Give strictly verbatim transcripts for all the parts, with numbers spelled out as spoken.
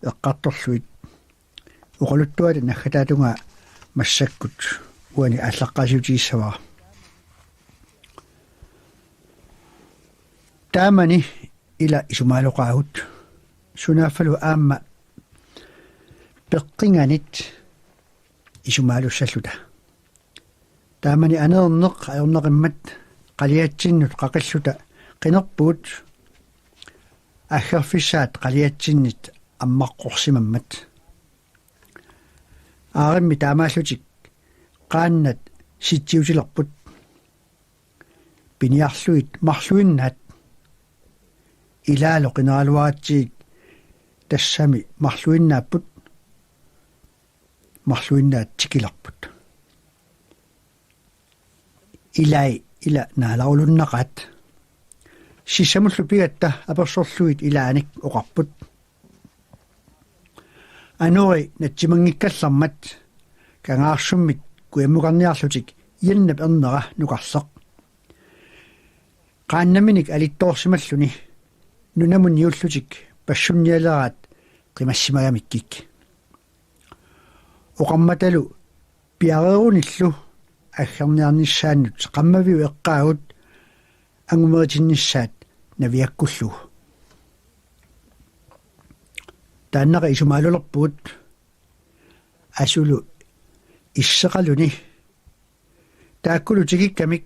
eqqartorlugit oqaluttuata naggataatungaa massakkut uani aallaqqaasiutigissavara. Taamani ila isumaaloqaagut, sunaaffalu aamma peqqinganit isumaalussalluta. Taamani aneerneq ajornaqimmat qaliatsinnut qaqilluta qinerpugut aggerfissaat qaliatsinnit ammaqqorsimammat. Aarimmi taamaallutik qaannat sitsiutilerput. Piniarlugit marluinnaat ilaalu qineraluaratsigik tassami marluinnaapput, marluinnaat tikilerput. Ilai ila naalarulunnaqaat. Sissamullu pigatta apersorlugit ilaanik oqarput: Anori natsimanngikkallarmat Kangaarsummit kujammukarniarlutik Jannap ernera nukarleq. Qaannaminik alittoorsimalluni nunamut niullutik passunnialeraat qimassimagamikkik. Oqarmatalu piareerunillu aggerniarnissaannut qammaviup eqqaagut angumeritinnissaat naviakkullugu. Taannaqa isumaalulerpugut asulu isseqaluni. Taakkulu tikikkamik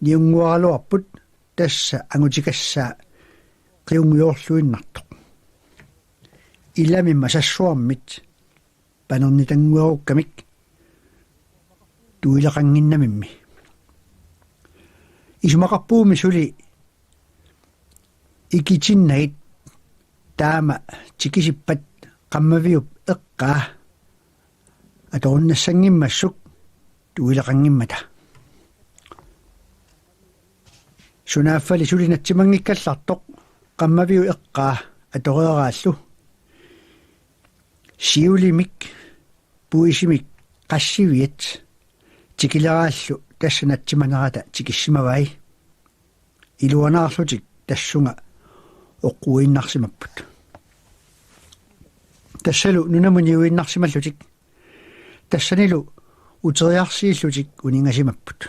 niunnguaraluarput tassa angutikassaa qiunngujoorluinnartoq. Ilami masassuarmit panernitannguerukkamik tuileqannginnamimmi. Isumaqarpugummi suli ikitinnagit taama tikisippat qammaviup eqqaa atorunnassanngimmaassuk tuileqanngimmata. Sunaaffali suli natsimanngikkallartoq qammaviup eqqaa atoreeraallu siulimik puisimik qassiviat tikileraallu tassa natsimanerata tikissimavai. Iluanaarlutik tassunga oqquinnarsimapput. Tassalu nunamut niuinnarsimallutik tassanilu uteriarsiillutik uninngasimapput.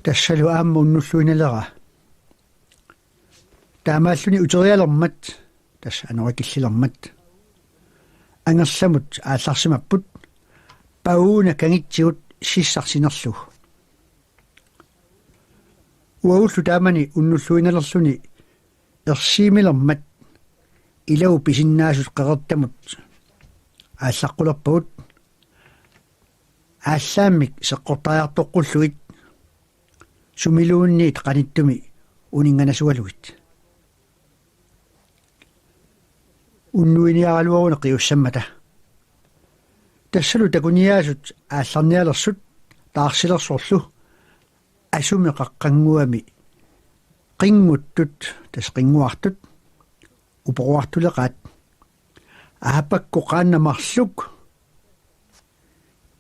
Tassalu aamma unnulluinaleraa. Taamaalluni uterialermat, tassa anori killilermat, angerlamut aallarsimapput pavuuna kangitsigut sissaq sinerlugu. Uagullu taamani unnulluinalerluni ersiimilermat ilagut pisinnaasut qeqertamut aallaqqulerpagut, aallaammik seqqortariartoqqullugit sumiluunniit qanittumi uninnganasugalugit. Unnuiniaraluaruni qiussammata. Tassalu takuniaasut aallarnialersut taarsilersorlu asumi qaqqannguami qinnguttut, tassa qinnguartut, uporuartuleqaat: Aappakku qaannat marluk,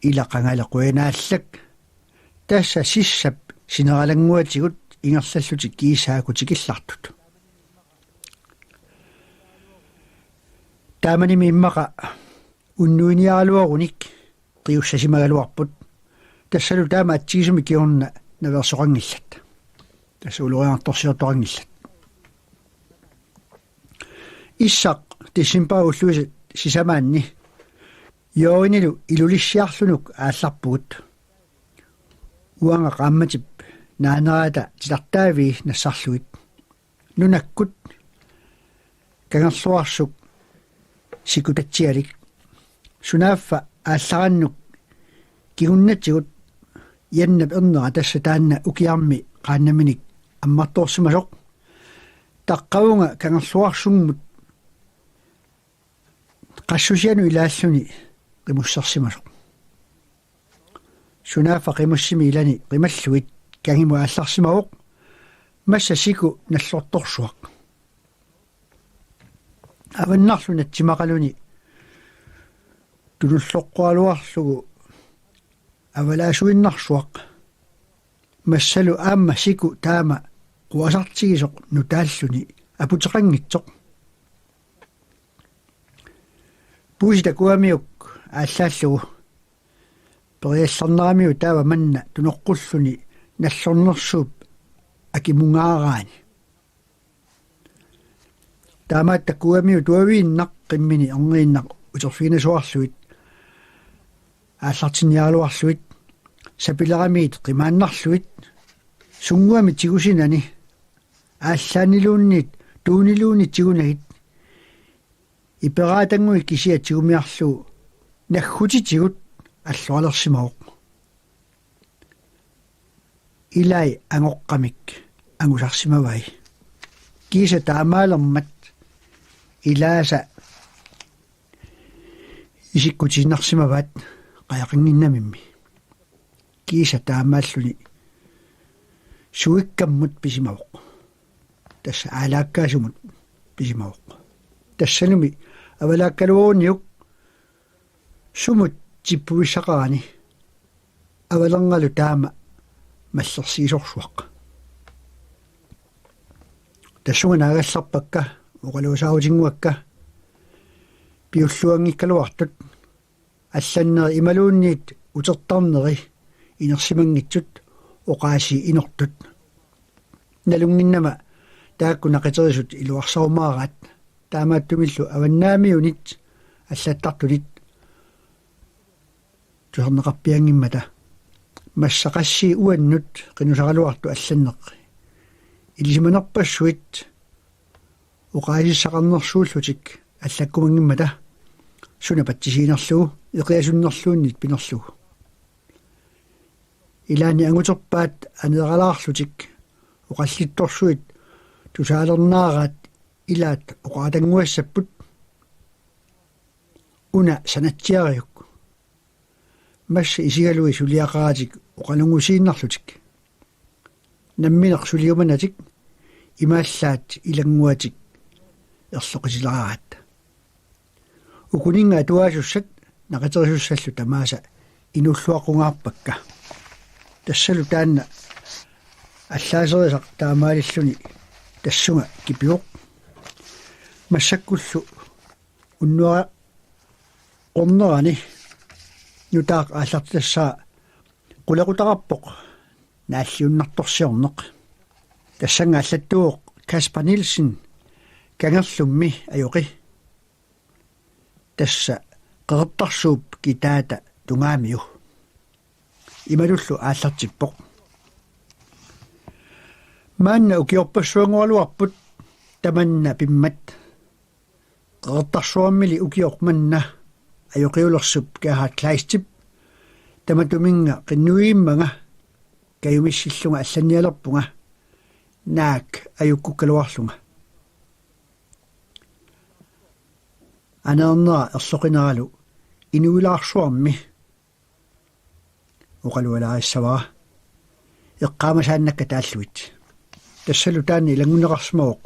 ila qangali qujanaallak, tassa sissap sineralannguatigut ingerlallutik kiisaakku tikillartut. Taamanimi immaqa unnuiniaraluarunik qiussasimagaluarput. Tassalu taama atsigisumik kingorna naveersoqanngillat. Tassa ulorianartorsiortoqanngillat. Issaq decembarip ulluisa sisamaanni Jørgenilu Ilulissiarlunuk aallarpugut. Uanga qaammatip naanerata titartaavii nassarlugit. Nunakkut Kangerluarsuk sikutatsialik. Sunaaffa aallarannut kingunnatigut Jannap ernera, tassa taanna ukiarmi qaannaminik ammartoorsimasoq, taqqavunga Kangerluarsummut qassusianut ilaalluni qimussersimasoq. Sunaaffa qimussimi ilani qimallugit kangimut aallarsimavoq, massa siku nallortorsuaq. Avannarlu natsimaqaluni tunulloqqoraluarlugu avalaasuinnarsuaq. Massalu aamma siku taama quasartigisoq nutaalluni aputeqanngitsoq. Puisi takuamiuk aallaallugu periallarneramiuk taava manna tunoqqulluni nallornersuup akimungaaraani. Taamaattoq takuamiuk tuaviinnaq qimmini orniinnaq uterfiginasuarlugit aallartinniaraluarlugit sapileramiit qimaannarlugit sunnguamik tigusinani aallaanniluunniit tuuniluunniit tigunagit iperaatannguit kisiat tigumiarlugu naggutitigut alloralersimavoq. Ilai angoqqamik angusarsimavai. Kiisa taamaalermat ilaasa isikkutiinnarsimavaat qajaqannginnamimmi. Kiisa taamaalluni suikkammut pisimavoq. Tassa aalaakkaasumut pisimavoq. Tassanumi avalaakkaluaruniuk sumut tippuvissaqarani avalerngalu taama mallersiisorsuaq. Tassunga naagallarpakka oqaluusaarutinnguakka piulluanngikkaluartut allanneri imaluunniit utertarneri inersimanngitsut oqaasii inortut. Nalunnginnama taakku naqiterisut iluarsarumaaraat taamaattumillu avannaamiunit allattartunit tusarneqarpianngimmata. Massa qassit uannut qinusaraluartut allanneq ilisimanerpassuit oqaasissaqarnersuullutik allakkumanngimmata suna patsisiinerlugu eqiasunnerluunniit pinerlugu. Ilaanni anguterpaat aneeralaarlutik oqallittorsuit tusaalernaaraat ilaat oqaatannguassapput una sanatsiariuk. Massa isigalui suliaqaratik oqalungusiinnarlutik. Nammineq suliumanatik imaallaat ilannguatik erloqisilaaraat. Ukuninnga atuaasussat naqiterissussallu tamaasa inuulluaqqungaarpakka. Tassalu taanna allaaserisaq taamaalilluni tassunga kipivoq. Massakkullu unnuara ornerani nutaaq aallartitassara qulequtaqarpoq naalliunnartorsiorneq. Tassannga allattuuvoq Kasper Nielsen Kangerlummi ajoqi. Tassa Qeqertarsuup kitaata tungaamiu. Imatullu aallartippoq: Maanna ukiorpassuanngoraluarput tamanna pimmat. Qeqertarsuarmili ukioq manna ajoqiulersup Gerhard Kleistip tamatuminnga qinnuigimmanga kajumissillunga allannialerpunga naak ajukkukkaluarlunga. Aneernera erloqineralu inuilaarsuarmi oqalualaarissavara eqqaamasaannakka taallugit. Tassalu taanna ilanngunneqarsimavoq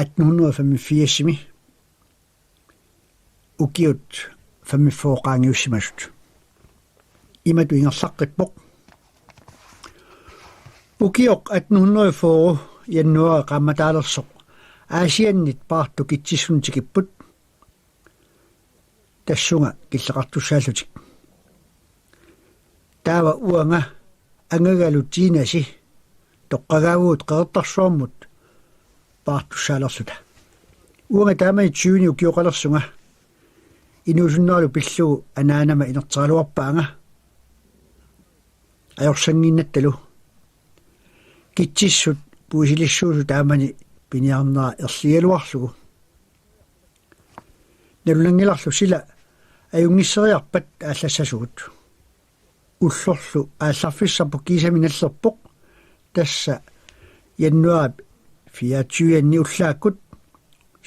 atten hundrede femogfirsimi ukiut femogfyrre qaangiussimasut. Imatut ingerlaqqippoq: Ukioq atten hundrede fyrre januaari qaammataalersoq Aasiannit Paartut Kitsissunut tikipput. Tassunga killeqartussaallutik. Taava uanga angagalu Tiinasi toqqagaavugut Qeqertarsuarmut paartussaalerluta. Uanga taamani tyvenik ukioqalersunga inuusunneralu pillugu anaanama inerteraluarpaanga ajorsannginnattalu. Kitsissut puisilissuusut taamani piniarnera erligaluarlugu. Nalunanngilarlu sila ajunngisseriarpat aallassasugut. Ullorlu aallarfissarput kiisami nallerpoq, tassa januaarip fireogtyve-anni ullaakkut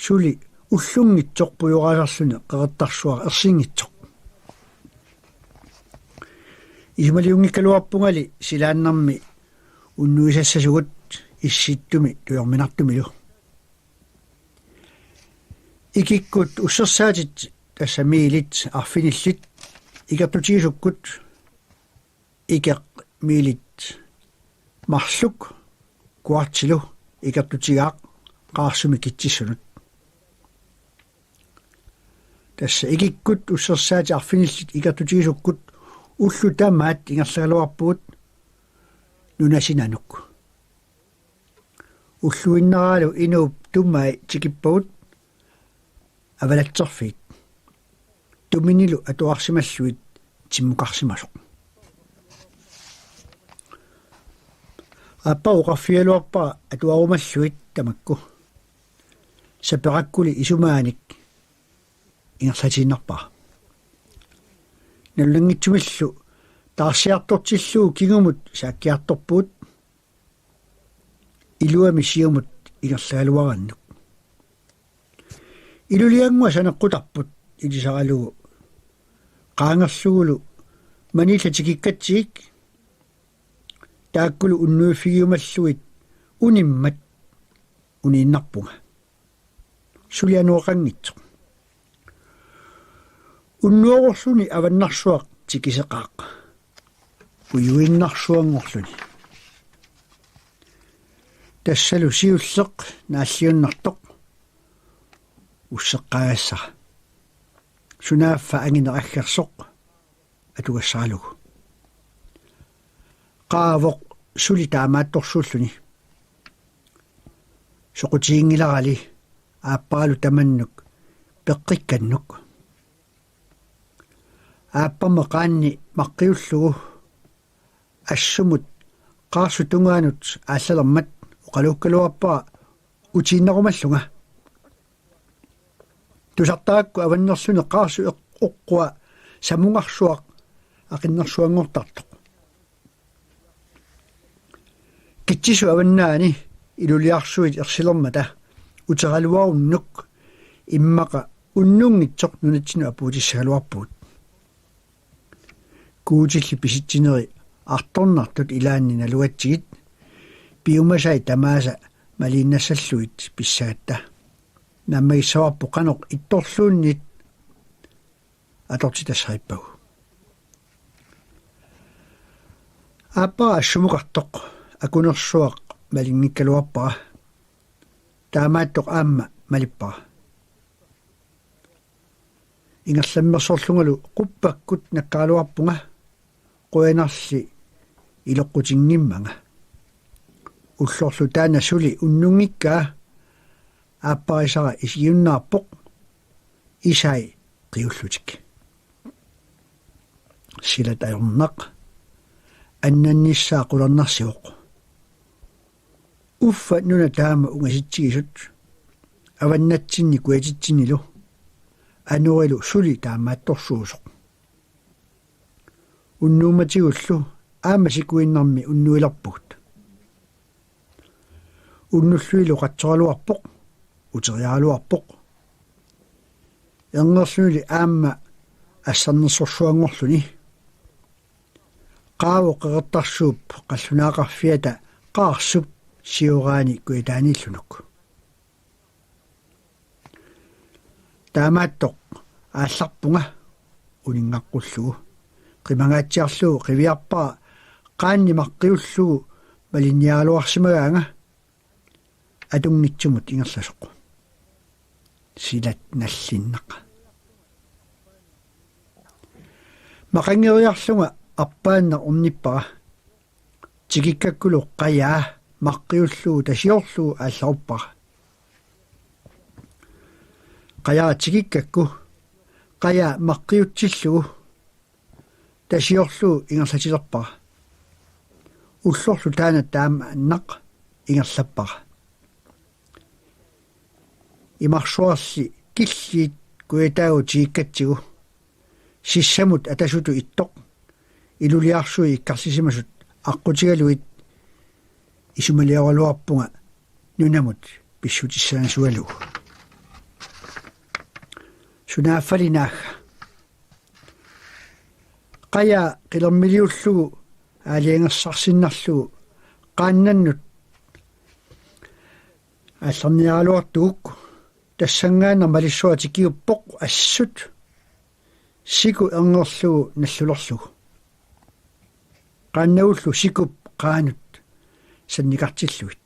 suli ullunngitsoq pujoraasarluni Qeqertarsuaq ersinngitsoq. Isumaliunngikkaluarpungali silaannarmi unnuisassasugut Issittumi tujorminartumilu. Ikikkut ussersaatit, tassa miilit arfinillit, ikertutigisukkut ikeq miilit marluk kuartilu ikertutigaaq Qaarsumi Kitsissunut. Tassa ikikkut ussersaatit arfinillit ikertutigisukkut ullut tamaat ingerlagaluarpugut nunasinanuk. Ulluinnaraalu inuup tumai tikippagut avalatserfiit. Tuminilu atuarsimallugit timmukarsimasoq. Aappaa oqarfigaluarpara atuarumallugit tamakku. Saperakkuli isumaanik ingerlatiinnarpara. Nalunanngitsumillu taarsiartortillugu kingumut saakkiartorpugut. Iluamik siumut ingerlagaluarannut. Iluliannguaq saneqqutarput ilisaralugu qaangerlugulu maniillat tikikkatsigik. Taakkulu unnuiffigiumallugit unimmat uniinnarpunga. Suli anooqanngitsoq. Unnuavorluni avannarsuaq tikiseqaaq. Ujuinnarsuanngorluni. Tassalu siulleq naalliunnartoq usseqqaagassara. Sunaaffa angineq aggersoq atugassaralugu. Qaavoq suli taamaattorsuulluni. Soqutiginngilarali aapparalu tamannuk peqqikkannuk. Aappama qaanni maqqiullugu assumut qaarsut tungaanut aallalermat oqaluukkaluarpara utiinnarumallunga. Tusartarakku avannerluni qaarsup eq-, oqqua samungarsuaq aqinnersuanngortartoq. Kitsisut avannaani iluliarsuit ersilermata uteraluarunnuk immaqa unnunngitsoq nunatsinnut apuutissagaluarpugut. Guutilli pisitsineri artornartut ilaanni nalugatsigit piumasai tamaasa maliinnassallugit pissagatta. Naammagissavarput qanoq ittorluunniit atortitassarippagu. Aappara assumukartoq akunersuaq malinngikkaluarpara. Taamaattoq aamma malippara. Ingerlammersorlungalu quppakkut nakkaraluarpunga, qujanarli iloqqutinngimmaga. Ullorlu taanna suli unnunngikkaa aapparisara isigiunnaarpoq isai qiullutik. Silat ajornaq annannissaa qularnarsivoq. Uffa nuna taama ungasitsigisut avannatsinni kujatitsinnilu anorilu suli taamaattorsuusoq. Unnuummatigullu aamma sikuinnarmi unnuilerpugut. Unnulluilu qatsoraluarpoq, uteriaraluarpoq. Erngerlunili aamma assarnersorsuanngorluni. Qaavoq Qeqertarsuup qallunaaqarfiata qaarsup sioraani kujataaniillunuk. Taamaattoq aallarpunga uninngaqqullugu. Qimangaatsiarlugu qiviarpara qaanni maqqiullugu malinniaraluarsimagaanga atunngitsumut ingerlasoq. Silat nallinnaq. Maqanngeriarlunga arpaannaq ornippara. Tikikkakkulu qajaa maqqiullugu tasiorlugu aallaruppara. Qajara tikikkakku qajaa maqqiutsillugu tasiorlugu ingerlatilerpara. Ullorlu taanna taamaannaq ingerlappara. Imarsuarli killiit kujataagut tikikkatsigu sissamut atasutut ittoq iluliarsuit ikkarlisimasut aqqutigalugit isumalioraluarpunga nunamut pissutissanasugalugu. Sunaaffali naagga. Qajaa qilermiliullugu aalajangersarsinnarlugu qaannannut aallarniaraluartuguk tassanngaannaq malissuaq tikiuppoq assut siku erngerlugu nallulerlugu. Qaannagullu sikup qaanut sannikartillugit.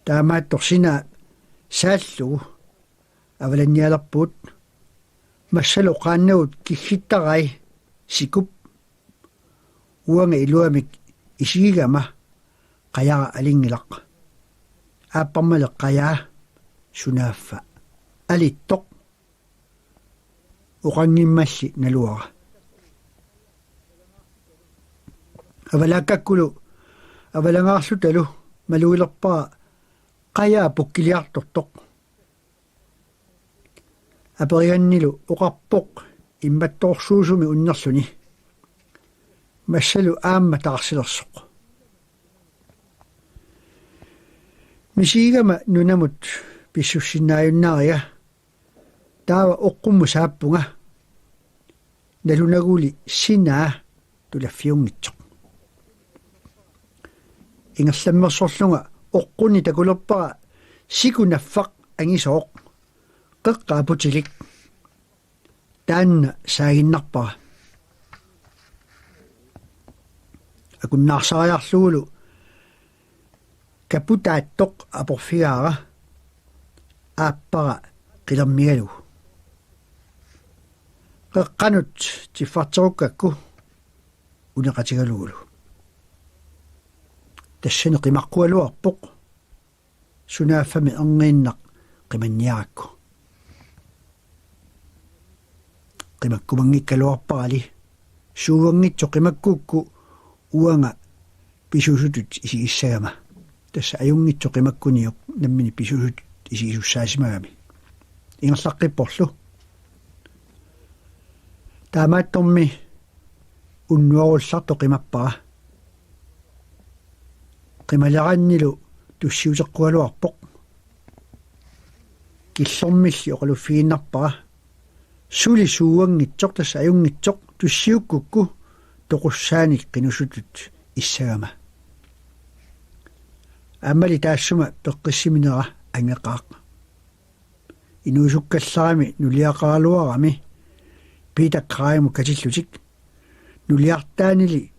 Taamaattoq sinaa saallugu Avalannialerpugut. Massalu qaannagut kiggittarai sikup. Uanga iluamik isigigama qajara alinngilaq. Aapparmali qajaa sunaaffa alittoq. Oqanngimmalli naluara. Avalaakkakkulu avalangaarlutalu malugilerpara qajaa pukkiliartortoq. Aperigannilu oqarpoq immattorsuusumi unnerluni: Massalu aamma taarsilersoq. Misigigama nunamut pissussinnaajunnaariga taava oqqummut saappunga. Nalunaguli sinaa tulaffiunngitsoq. Ingerlammersorlunga oqqunni takulerpara siku naffaq angisooq, qeqqa aputilik. Taanna saaginnarpara. Akunnaarsariarlugulu kaputaattoq aporfigaara aappara qilermigalugu. Qeqqanut tiffarterukkakku uneqatigalugulu. Tassani qimaqqugaluarpoq. Sunaaffami erniinnaq qimanniarakku. Qimakkumanngikkaluarparali, suuanngitsoq qimakkukku uanga pisuusutut isigissagama. Tassa ajunngitsoq qimakkuniuk nammineq pisuusutut isigisussaasimagami. Ingerlaqqipporlu. Taamaattormi unnuarullartoq qimappara. Qimalerannilu tussiuteqqugaluarpoq. Killormilli oqaluffigiinnarpara. Suli suuanngitsoq, tassa ajunngitsoq, tussiukkukku toqussaanik qinusutut issagama. Aammali taassuma peqqissiminera angeqaaq. Inuusukkallarami nuliaqaraluarami Peter Kraimut katillutik. Nuliartaanili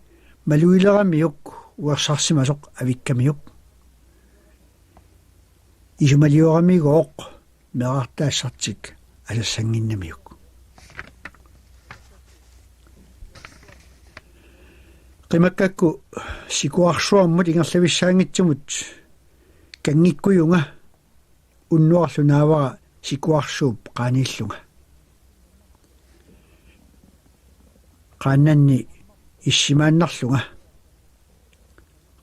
malugileramiuk uersarsimasoq avikkamiuk. Isumalioramigooq meerartaassartik asassannginnamiuk. Qimakkakku sikuarsuarmut ingerlavissaanngitsumut kanngikkujunga unnuarlu naavara sikuarsuup qaaniillunga. Qaannanni issimaannarlunga.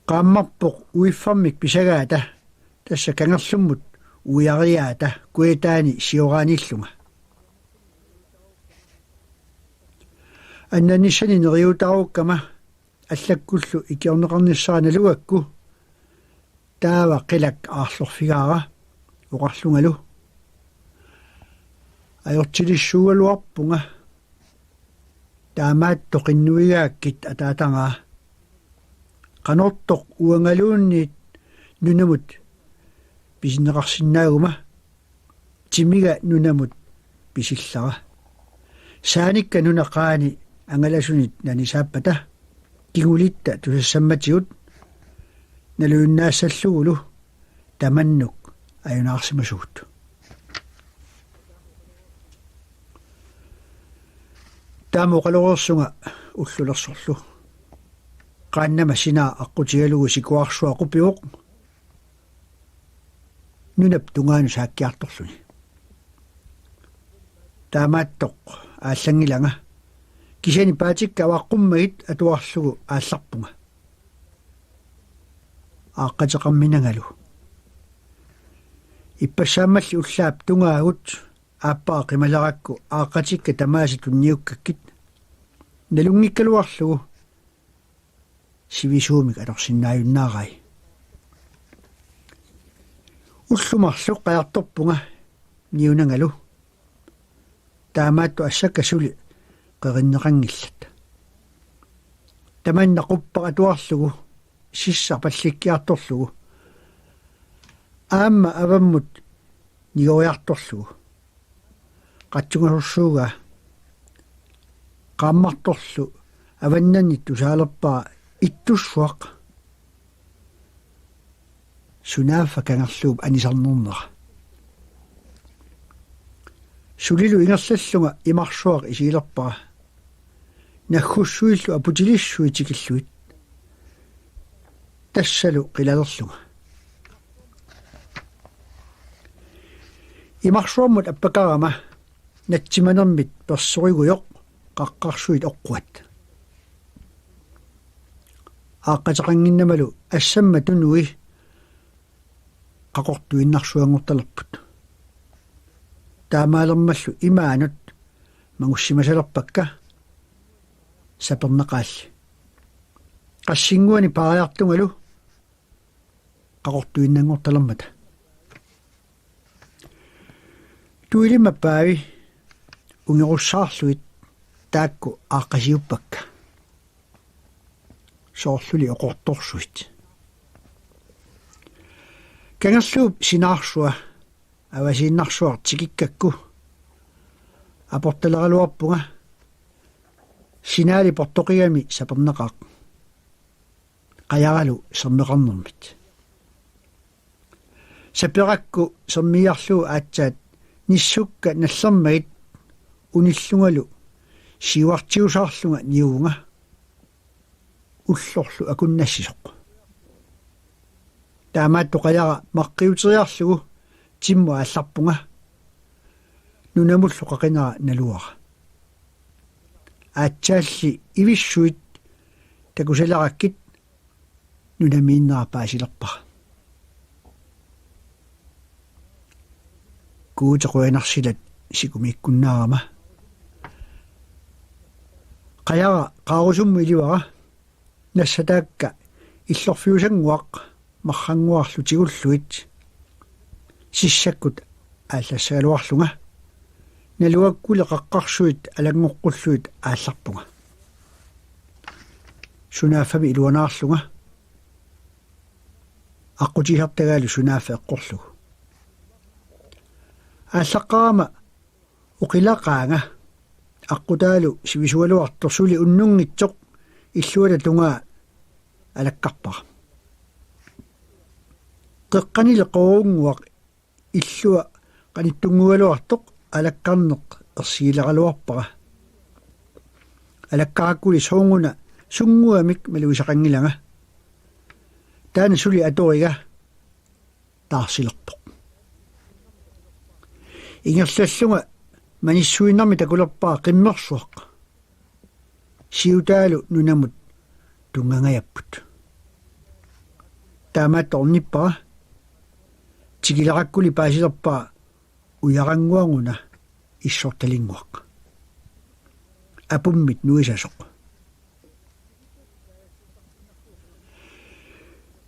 Qaammarpoq uiffarmik pisagaata, tassa kangerlummut uiariaata kujataani sioraaniillunga. Annanissani neriuutaarukkama allakkullu ikiorneqarnissara nalugakku taava qilak aarlorfigaara oqarlungalu: Ajortilissuugaluarpunga, taamaattoq qinnuigaakkit ataatagaa. Qanortoq uangaluunniit nunamut pisinneqarsinnaaguma, timiga nunamut pisillara. Saanikka nuna qaani angalasunit nanisaappata, kingulitta tusassammatigut nalujunnaassallugu tamannuk ajunaarsimasugut. Taama oqaloreersunga ullulersorlu. Qaannama sinaa aqqutigalugu sikuarsuaq qupivoq nunap tungaanut saakkiartorluni. Taamaattoq aallanngilanga. Kisianni paatikka avaqqummagit atuarlugu aallarpunga. Aaqqateqarminangalu. Ippassaammalli ullaap tungaagut aappara qimalerakku aaqqatikka tamaasa tunniukkakkit. Nalunngikkaluarlugu sivisuumik atorsinnaajunnaarai. Ullut marluk qajartorpunga niunangalu. Taamaattoq assakka suli qerinneqanngillat. Tamanna quppaq atuarlugu, sissaq pallikkiartorlugu, aamma avammut nigoriartorlugu. Qatsungasorsuugaa. Qaammartorlu avannanit tusaalerpara ittussuaq. Sunaaffa kangerluup anisarnernera. Sulilu ingerlallunga imarsuaq isigilerpara. Naggussuillu aputilissuit tikillugit. Tassalu qilalerlunga. Imarsuarmut appakarama natsimanermit persorigujoq qaqqarsuit oqquat. Aaqqateqannginnamalu assamma tunui qaqortuinnarsuanngortalerput. Taamaalermallu imaanut mangussimasalerpakka sapernaqaalli. Qassinnguani paariartungalu qaqortuinnanngortalermata. Tuilimmat paavi ungerussaarlugit taakku aaqqasiuppakka. Soorluli oqortorsuit. Kangerluup sinaarsua avasiinnarsuaq tikikkakku aportaleraluarpunga, sinaali portoqigami sapernaqaaq. Qajaralu sermeqarnermit. Saperakku sermiiarlugu aatsaat nissukka nallermagit unillungalu siuartiusaarlunga niuvunga ullorlu akunnassisoq. Taamaattoq qajara maqqiuteriarlugu timmut aallarpunga. Nunamullu qaqinera naluara. Aatsaalli ivissuit takusalerakkit nunamiinnera paasilerpara. Guuti qujanarsilat sikumiikkunnaarama. Qajara qaarusummut ilivara. Nassataakka illorfiusannguaq marrannguarlu tigullugit sissakkut aallassagaluarlunga. Naluakkuli qaqqarsuit alanngoqqullugit aallarpunga. Sunaaffami iluanaarlunga. Aqqutigisartagaalu sunaaffa eqqorlugu. Aallaqqaarama oqilaqaanga aqqutaalu sivisugaluartoq suli unnunngitsoq illuata tungaa alakkarpara. Qeqqanili qorunnguaq illua qanittunnguugaluartoq alakkarneq ersigileraluarpara. Alakkarakkuli sooruna sunnguamik malugisaqanngilanga. Taanna suli atoriga taarsilerpoq. Ingerlallunga manissuinnarmi takulerpara qimmersuaq. Siutaalu nunamut tunngangajapput. Taamaattoq ornippara. Tikilerakkuli paasilerpara ujarannguaruna issortalinnguaq. Apummit nuisasoq.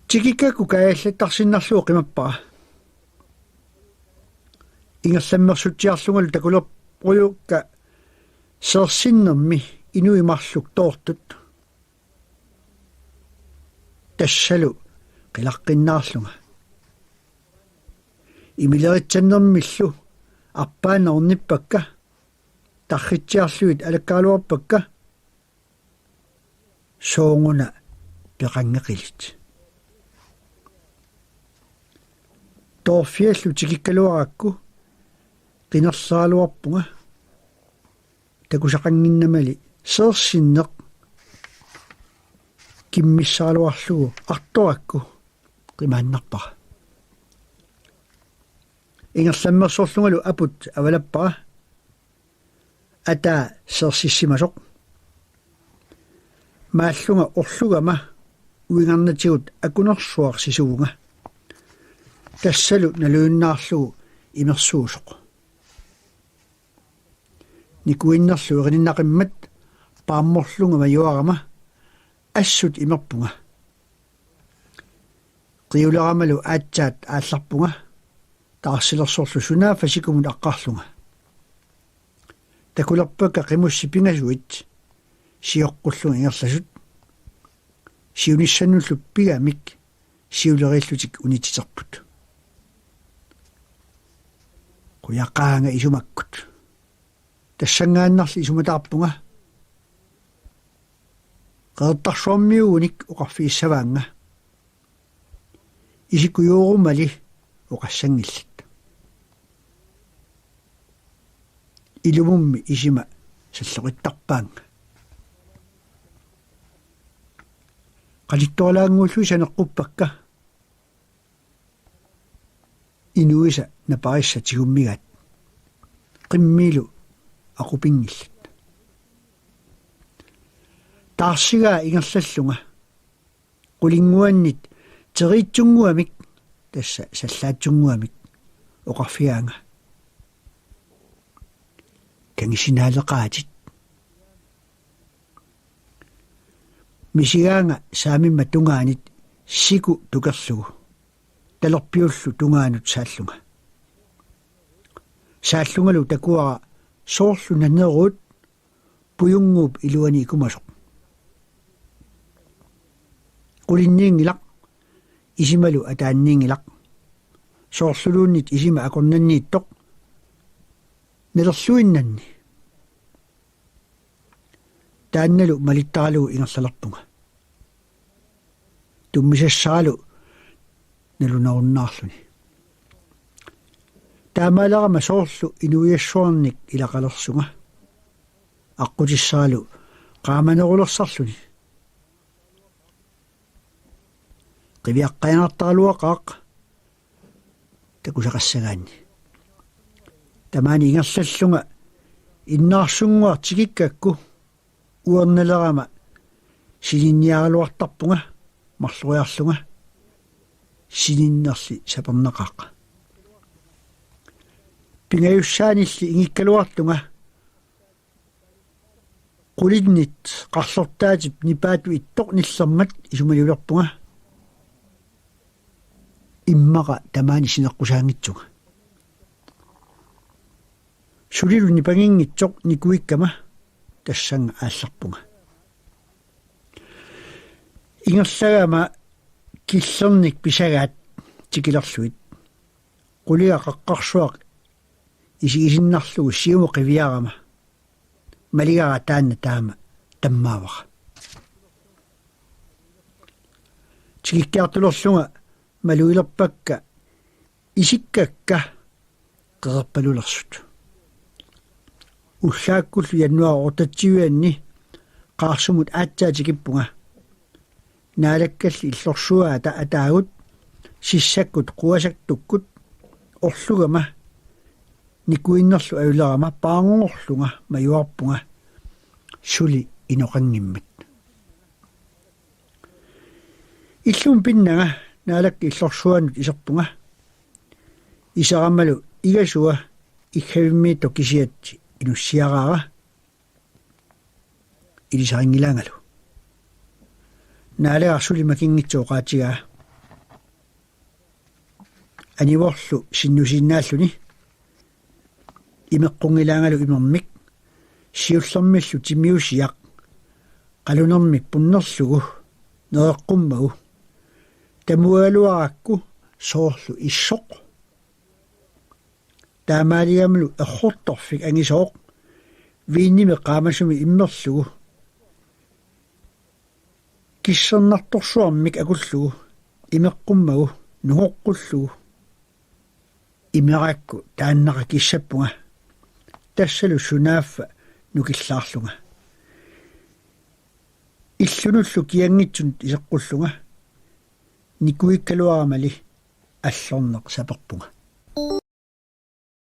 Tikikkakku kaajallattarsinnarlugu qimappara. Ingerlammersutsiarlungalu takulerpujukka seersinnermi inuit marluk toortut. Tassalu qilaqqinnaarlunga. Imileritsannermillu arpaannaq ornippakka, tarritsiarlugit alakkaraluarpakka, sooruna peqanngeqilit. Toorfiallu tikikkaluarakku qinerleraluarpunga. Takusaqannginnamali seersinneq kimmissaraluarlugu artorakku qimaannarpara. Ingerlammersorlungalu aput avalappara ataa seersissimasoq. Maallunga orlugama uingarnatigut akunersuaq sisuvunga. Tassalu nalujunnaarlugu imersuusoq. Nikuinnerlu erininaqimmat paammorlunga majuarama assut imerpunga. Qiuleramalu aatsaat aallarpunga, taarsilersorlu sunaaffa sikumut aqqarlunga. Takulerpakka qimussit pingasuit sioqqullunga ingerlasut. Siunissannullu pigamik siuleriillutik unitsiterput. Qujaqaanga isumakkut. Tassanngaannarli isumataarpunga. Qeqertarsuarmiuugunik oqarfigissavaannga. Isikkujuurumali oqassanngillat. Ilumummi isima salloqittarpaannga. Qalittoralaannguullugit saneqquppakka. Inuisa naparissat tigummigaat. Qimmiilu aqupinngillat. Taarsigaa ingerlallunga. Qulinnguannit teriitsunnguamik, tassa sallaatsunnguamik, oqarfigaanga: Kangissinaaleqaatit. Misigaanga saamimmat tungaanit siku tukerlugu, talerpiullu tungaanut saallunga. Saallungalu takuara soorlu naneruut pujunnguup iluani ikumasoq. Qulinniinngilaq, isimalu ataanniinngilaq. Soorluluunniit isima akornanniittoq nalerluinnanni. Taannalu malittaralugu ingerlalerpunga. Tummisassaralu nalunerunnaarluni. Taamaalerama soorlu inuiassuarnik ilaqalersunga. Aqqutissaralu qaamanerulersarluni. Qiviaqqajanartaraluaqaaq takusaqassagaanni. Tamaani ingerlallunga innaarsunnguaq tikikkakku uernalerama sininniaraluartarpunga marloriarlunga. Sininnerli sapernaqaaq. Pingajussaanilli ingikkaluartunga qulinnit qarlortaatip nipaatut ittoq nillermat isumaliulerpunga. Immaqa tamaani sineqqusaanngitsunga. Sulilu nipanginngitsoq nikuikkama tassannga aallarpunga. Ingerlagama killernik pisagaat tikilerlugit. Quliga qaqqarsuaq isigisinnarlugu siumut qiviarama. Maligara taanna taama tammaavara. Tikikkiartulerlunga malugilerpakka isikkakka qeqerpalulersut. Ullaakkullu januar otteogtyve-anni Qaarsumut aatsaat tikippunga. Naalakkalli illorsuaata ataagut sissakkut quasattukkut orlugama nikuinnerlu ajulerama paarngorlunga majuarpunga suli inoqanngimmat. Illumut pinnanga Naalakkat illorsuanut iserpunga. Iseramalu igasua iggavimmiittoq kisiat inussiaraara ilisarinngilaangalu. Naalagaq suli makinngitsoq oqaatigaa. Anivorlu sinnusiinnaalluni. Imeqqunngilaangalu imermik. Siullermillu timiusiaq qalunermik punnerlugu nereqqummagu. Tamugaluarakku soorlu issoq. Taamaaligamilu errortorfik angisooq viinimik qaamasumik immerlugu. Kissernartorsuarmik akullugu imeqqummagu nungoqqullugu. Imerakku taannaqa kissappunga. Tassalu sunaaffa nukillaarlunga. Illunullu kianngitsunut iseqqullunga. Nikuikkaluaramali allorneq saperpunga.